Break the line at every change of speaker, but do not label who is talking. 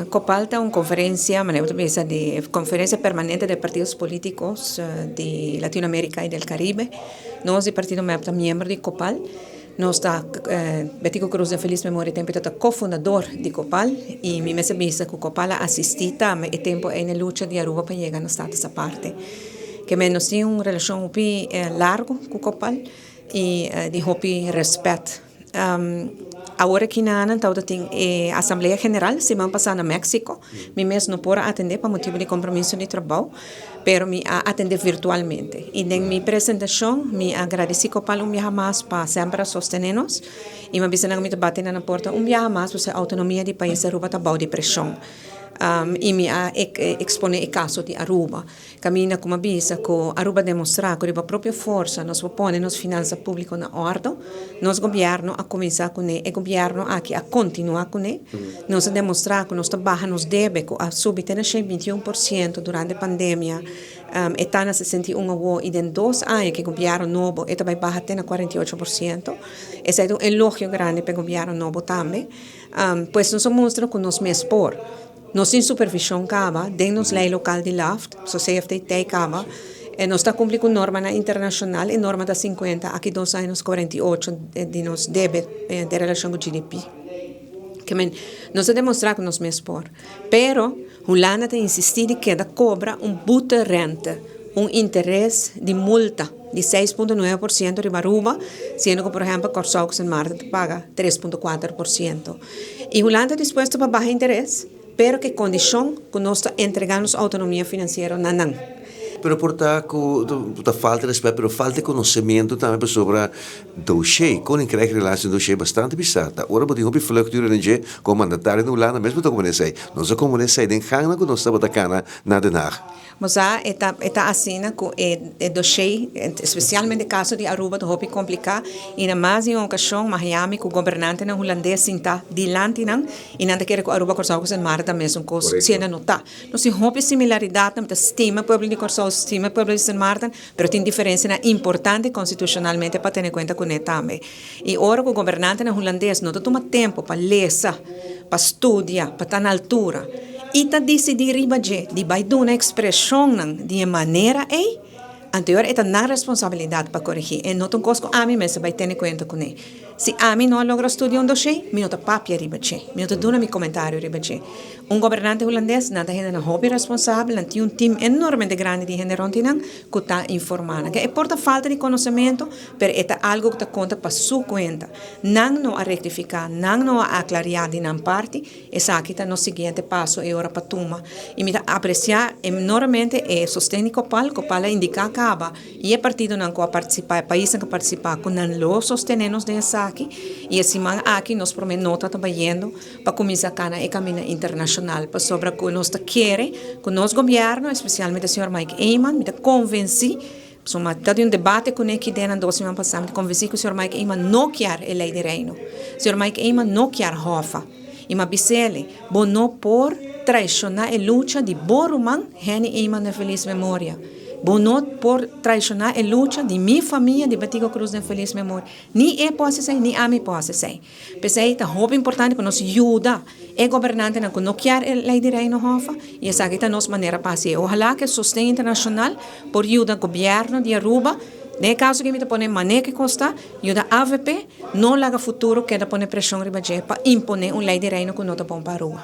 Copal ta un conferencia, manera bo ta bisa, di Conferencia Permanente de Partidos Políticos di Latinoamérica y del Caribe. Nos di Partido mep ta miembro di Copal. Nos ta, Betico Croes den felis memoria tempo e ta cofundador di Copal y mi mester bisa cu Copal a asisti tambe e tempo ey na e lucha di Aruba pa yega na Status Aparte. Ke men nos tin un relacion hopi largo cu Copal y di hopi respet. Awor aki nan tabata tin e Asamblea General siman pasá na Mexico. Mi mes no por a atendé pa motibu di kompromiso di trabou, pero mi a atendé virtualmente. I den mi presentashon mi a gradisí Copal un biaha mas pa semper a sostené nos i mi a bisa nan ku mi ta bati nan na porta un biaha mas pasobra e outonomia di pais Aruba ta bou di preshon. I mi a eksponé e kaso di Aruba. Caminda cu m'a bisa cu Aruba demostra cu riba propio forsa nos por pone nos finansa publico na ordo. Nos gobierno a cuminsa cune, e gobierno aki a continua cune. Nos a demostra cu nos ta baha nos debe cu a subi te na 121% durante pandemia. E ta na 61 awo y den dos aña cu e gobierno nobo e ta bay baha te na 48%. Esey ta un elogio grandi pa e gobierno nobo tambe. Pues nos a mustra cu nos mes por. Nos tin supervision caba den nos ley local di LAFT, so CFT caba. Nos ta cumpli cu normanan internacional, e norma ta 50, aki dos aña nos 48 di nos debe den relacion cu GDP. Ke men, nos a demostra cu nos mes por. Pero Hulanda ta insisti di keda cobra un boeterente, un interes di multa di 6.9% riba Aruba, siendo cu por ehempel Corsou cu Sint Maarten ta paga 3.4%. I Hulanda ta dispuesto pa baha interes, pero ku e kondishon ku nos ta entregá nos outonomia finansiero na nan.
Pero por ta ku ta falta respet, pero falta konosementu tambe pasobra doshé, Koninkrijk Relatie doshé bastante pisá. Ta ora bo tin hopi vluchtduur den dje, komo mandatario den Hulanda mes bo ta komo esei. Nos a komo esei den gangnan ku nos tabata kana na Den Haag.
Bo sa, e ta e ta asina ku e e doshé, espesialmente e kaso di Aruba ta hopi kompliká i na mas di un okashon Miami ku gobernantenan hulandes sintá dilanti nan i nan ta kere ku Aruba, Kòrsou ku Sint Maarten ta mesun kos, siendo no ta. Nos tin hopi similaridatnan, mi ta stima e pueblo di Kòrsou, stima e pueblo di Sint Maarten, pero tin diferensianan importante konstitushonalmente pa tene kuenta kuné tambe. I ora ku gobernantenan hulandes no ta tuma tempu pa lesa, pa studia, pa ta na altura i ta disidí riba dje di bai duna ekspreshonnan di e manera ei, anto e ora e ta nan responsabilidat pa korigí. E no ta un kos ku ami mester bai tene kuenta kuné. Si ami no a logra studia un doshé, mi no ta papia riba dje, mi no ta duna mi komentario riba dje. Un gobernante hulandes, nan ta hendenan hopi responsabel, nan tin un tim enormemente grandi di hende rònt di nan ku ta informá nan. E por ta falta di konosementu, pero e ta algu ku ta konta pa su kuenta. Nan no a rektifiká, nan no a aklariá di nan parti, esaki ta nos siguiente paso e ora pa tuma. I mi ta apresiá enormemente e sosten di Copal, Copal a indiká kaba i e partidonan ku a partisipá, e paisnan ku a partisipá ku nan lo sostené nos den esaki i e siman aki nos promé nota ta bayendo pa kuminsá kana e kaminda internashonal pasobra ku nos ta kere ku nos gobièrnu, espesialmente señor Mike Eman, mi ta konvensí Pasobra mi ta di un debate kuné ki den nan dos siman pasá, mi ta konvensí ku señor Mike Eman no kier e lei di Reino. Señor Mike Eman no kier Hoffa. I mi a bis'el, bo no por traishoná e lucha di bo ruman Henny Eman den felis memoria. Bo no por traishoná e lucha di mi famia di Betico Croes den felis memoria. Ni e por hasi esei, ni ami por hasi esei. P'esei ta hopi importante pa nos yuda e gobernantenan ku no kier e lei di Reino Hoffa i esaki ta nos manera pa hasié. Ohalá ku e sosten internashonal por yuda gobièrnu di Aruba, den e kaso aki mi ta pone mané ku kosta, yuda avp no laga futuro keda pone preshon riba dje pa imponé un lei di Reino ku no ta bon pa Aruba.